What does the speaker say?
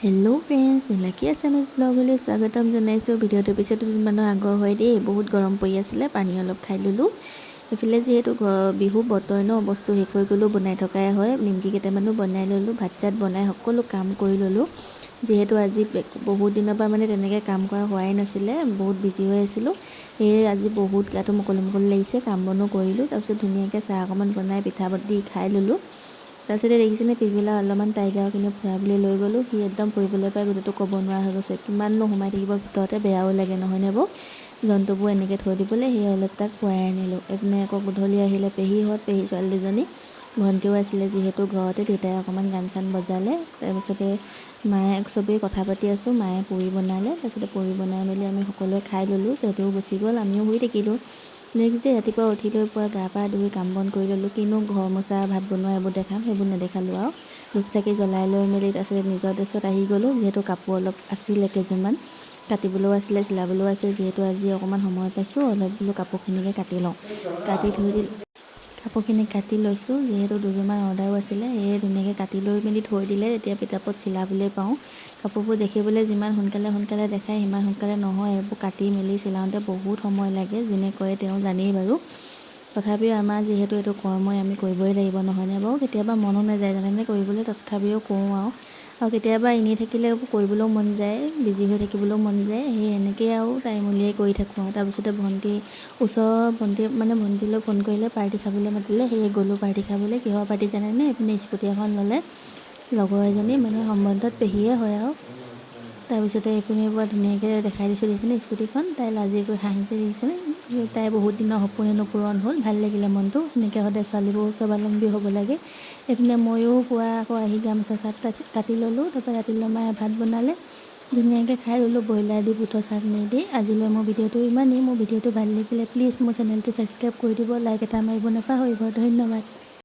Hello' friends, Nilakshi Assamese ব্লগলৈ স্বাগতম জনাইছোঁ। ভিডিঅ'টোৰ পিছত দুদিনমানৰ আগৰ হয় দেই। বহুত গৰম পৰি আছিলে, পানী অলপ খাই ল'লোঁ। এইফালে যিহেতু বিহু বতৰ ন, বস্তু শেষ হৈ গ'লেও বনাই থকাই হয়। নিমকি কেইটামানো বনাই ল'লোঁ, ভাত চাত বনাই সকলো কাম কৰি ল'লোঁ। যিহেতু আজি বহুত দিনৰ পৰা মানে তেনেকৈ কাম কৰা হোৱাই নাছিলে, বহুত বিজি হৈ আছিলোঁ। সেয়ে আজি বহুত গাটো মুকলি মুকলি লাগিছে, কাম বনো কৰিলোঁ। তাৰপিছত ধুনীয়াকৈ চাহ অকণমান বনাই পিঠা দি খাই ল'লোঁ। তাৰপিছতে দেখিছেনে, পিছবেলা অলপমান টাইগাৰক এনেই ফুৰাবলৈ লৈ গ'লোঁ। সি একদম ফুৰিবলৈ পাই গোটেইটো ক'ব নোৱাৰা হৈ গৈছে। কিমাননো সোমাই থাকিব ভিতৰতে, বেয়াও লাগে নহয়নে বাৰু জন্তুবোৰ এনেকৈ থৈ দিবলৈ? সেয়ে অলপ তাক ফুৰাই আনিলোঁ। এইপিনে আকৌ গধূলি আহিলে পেহীহঁত, পেহী ছোৱালী দুজনী, ভণ্টিও আছিলে যিহেতু ঘৰতে। দেউতাই অকণমান গান চান বজালে। তাৰপিছতে মায়ে, চবেই কথা পাতি আছোঁ, মায়ে পুৰি বনালে। তাৰপিছতে পুৰি বনাই মেলি আমি সকলোৱে খাই ল'লোঁ। সিহঁতেও গুচি গ'ল, আমিও শুই থাকিলোঁ। নেক্সট ডে ৰাতিপুৱা উঠি লৈ পূৰা গা পা ধুই কাম বন কৰি ল'লোঁ। কিনো ঘৰ মোচা, ভাত বনোৱা এইবোৰ দেখাম, সেইবোৰ নেদেখালোঁ আৰু। ধূপ চাকি জ্বলাই লৈ মেলি তাৰপিছতে নিজৰ ড্ৰেছত আহি গ'লোঁ। যিহেতু কাপোৰ অলপ আছিলে কেইযোৰমান, কাটিবলৈও আছিলে, চিলাবলৈও আছে। যিহেতু আজি অকণমান সময় পাইছোঁ, অলপ বোলো কাপোৰখিনিকে কাটি লওঁ। কাটি থৈ দিলোঁ, কাপোৰখিনি কাটি লৈছোঁ। যিহেতু দুযোৰমান অৰ্ডাৰো আছিলে, সেয়ে ধুনীয়াকৈ কাটি লৈ মেলি থৈ দিলে তেতিয়া পটাপট চিলাবলৈ পাওঁ। কাপোৰবোৰ দেখিবলৈ যিমান সোনকালে সোনকালে দেখায়, সিমান সোনকালে নহয়। এইবোৰ কাটি মেলি চিলাওঁতে বহুত সময় লাগে। যোনে কৰে তেওঁ জানেই বাৰু। তথাপিও আমাৰ যিহেতু এইটো কৰ্মই, আমি কৰিবই লাগিব, নহয়নে বাৰু? কেতিয়াবা মনো নাযায় জানেনে কৰিবলৈ, তথাপিও কৰোঁ আৰু। আৰু কেতিয়াবা এনেই থাকিলে কৰিবলৈও মন যায়, বিজি হৈ থাকিবলৈও মন যায়। সেই এনেকৈয়ে আৰু টাইম উলিয়াই কৰি থাকোঁ আৰু। তাৰপিছতে ভণ্টি, ওচৰৰ ভণ্টি, মানে ভণ্টিলৈ ফোন কৰিলে, পাৰ্টি খাবলৈ মাতিলে। সেয়ে গ'লোঁ পাৰ্টি খাবলৈ। কিহৰ পাৰ্টি জানেনে? এইপিনে স্কুটি এখন ল'লে লগৰ এজনী, মানে সম্বন্ধত পেহীয়ে হয় আৰু। তাৰপিছতে এইপিনে পূৰা ধুনীয়াকৈ দেখাই দিছোঁ, দেখিছেনে স্কুটিখন? তাই লাজে গৈ হাঁহিছে, দেখিছেনে? তাই বহুত দিনৰ সপোন হেনো পূৰণ হ'ল, ভাল লাগিলে মনটো। সেনেকৈ সদায় ছোৱালীবোৰ স্বাৱলম্বী হ'ব লাগে। এইপিনে ময়ো পুৱা আকৌ আহি গামোচা চাট কাটি ল'লোঁ। তাৰপৰা ৰাতিলৈ মায়ে ভাত বনালে, ধুনীয়াকৈ খাই ল'লোঁ ব্ৰইলাৰ দি বুটৰ চাটনি দি। আজিলৈ মোৰ ভিডিঅ'টো ইমানেই। মোৰ ভিডিঅ'টো ভাল লাগিলে প্লিজ মোৰ চেনেলটো ছাবস্ক্ৰাইব কৰি দিব, লাইক এটা মাৰিব নাপাহৰিব। ধন্যবাদ।